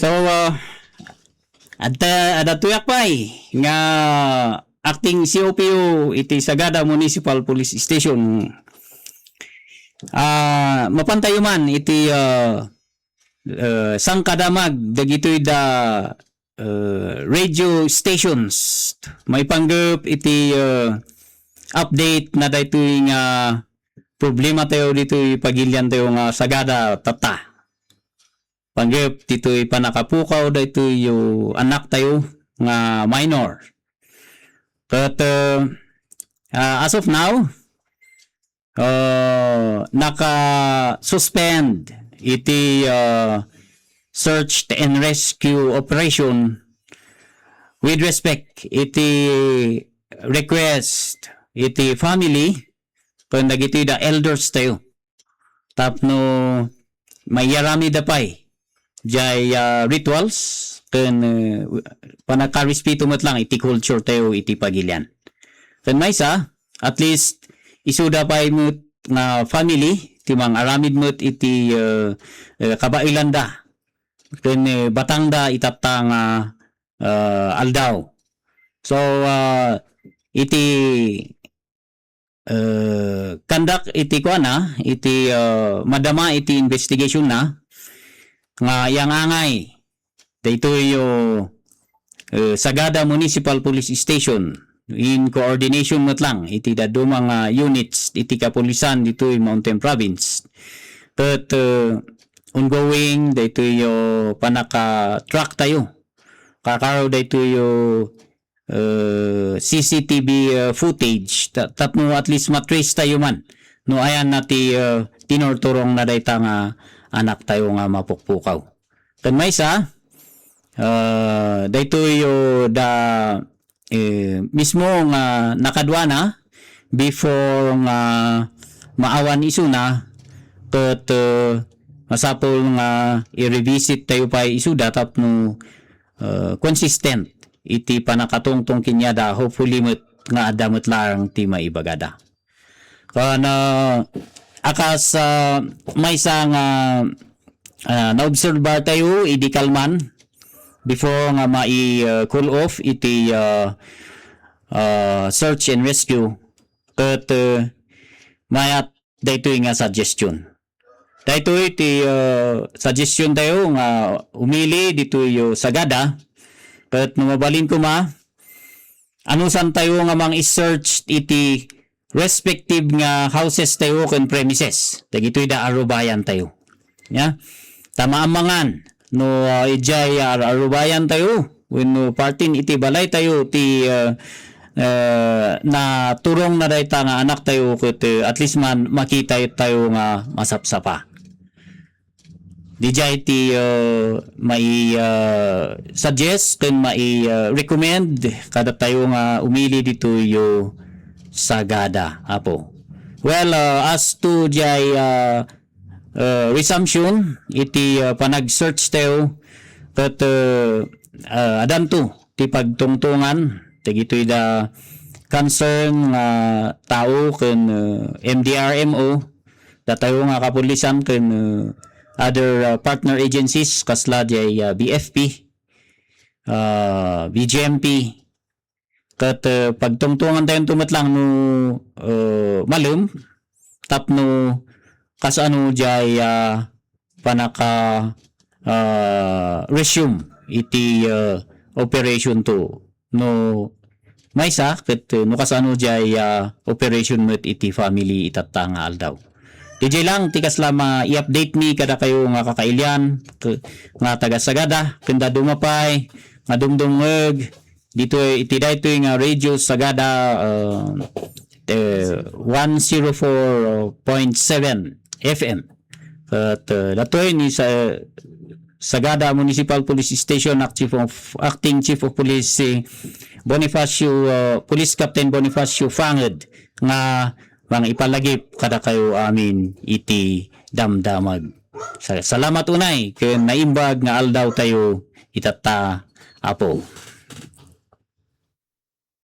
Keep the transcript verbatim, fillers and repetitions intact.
So, ah, adda, adda tuyak pay nga acting C O P O iti Sagada Municipal Police Station. Ah, mapantayo man iti, ah, eh, sangkadamag dagitoy da, eh, radio stations maipanggep iti, eh, update na daytoy nga problema tayo ditoy pagilian tayo nga Sagada tatta. Panggep ditoy panakapukaw daytoy yo anak tayo nga minor. But, uh, uh, as of now, uh, naka-suspend iti, uh, search and rescue operation with respect iti request iti family ken dagiti da elders tayo tapno maiyaramida pay jay, ah, rituals ken, eh, panakarespeto met lang iti culture tayo iti pagilian. Ken maysa, at least, isuda pay met nga family ti mangaramid met iti, eh, eh, kabaelanda ken, eh, batangda itatta nga, eh, aldaw. So, ah, iti, eh, conduct iti kuana, iti, eh, madama iti investigation na nga iyangangay daytoy yo, eh, Sagada Municipal Police Station in coordination met lang iti dadduma nga units iti kapulisan ditoy Mountain Province. Ket, eh, ongoing daytoy yo panaka-track tayo. Kakaro daytoy yo, eh, C C T V, eh, footage ta-, tapno at least matrace tayo man no ayan na ti, eh, tinurturong na dayta nga anak tayo nga mapukpukaw. Ken maysa, ah, daytoy yo da, eh, mismo nga nakaduana before nga maawan isuna, ket, eh, masapul nga i-revisit tayo pay isuda tapno, eh, consistent iti panakatungtong kaniada, hopefully met nga adda met laeng ti maibagada. Ken, ah, akas, ah, maysa nga, ah, naobserbar tayo idi kalman before nga mai, ah, cool off iti, ah, ah, search and rescue. Ket, ah, mayat daytoy nga suggestion. Daytoy ti, ah, suggestion tayo nga umili ditoy yo Sagada. Ket no mabalin koma, anusan tayo nga mang-search iti respective nga houses tayo ken premises. Dagitoy da arubayan tayo. Ya? Ta maammangan no, ah, idiay, ah, arubayan tayo wenno partin iti balay tayo ti, ah, eh, naturong na dayta nga anak tayo ket, eh, at least man makita tayo nga masapsapa. Didiay ti, ah, mai, ah, suggest ken mai, ah, recommend kada tayo nga umili ditoy yo Sagada, Apo. Well, ah, as to diay, ah, ah, resumption iti, ah, panag-search tayo ket, ah, ah, adanto ti pagtungtongan dagitoy da concern nga tao ken, ah, M D R M O, datayo nga kapulisan ken, ah, other, ah, partner agencies kasla diay, ah, B F P, ah, B J M P, ket, ah, pagtungtongan tayo met lang no, ah, malem tapno kasano diay, ah, panaka, ah, resume iti, ah, operation to. No maysa ket, eh, no kasano diay, ah, operation met iti family itatta nga aldaw. Diay lang ti kasla ma-i-update mi kadakayo nga kakailian, k-, nga taga Sagada, ken dadduma pay nga dumdumngeg ditoy iti daytoy nga Radio Sagada, ah, eh, one zero four point seven F M. Ket, ah, datoy ni sa-, Sagada Municipal Police Station Act Chief of, Acting Chief of Police si Bonifacio, ah, Police Captain Bonifacio Fanged nga mangipalagip kadakayo amin iti damdamag. Sa-, salamat unay ken naimbag nga aldaw tayo itatta, Apo.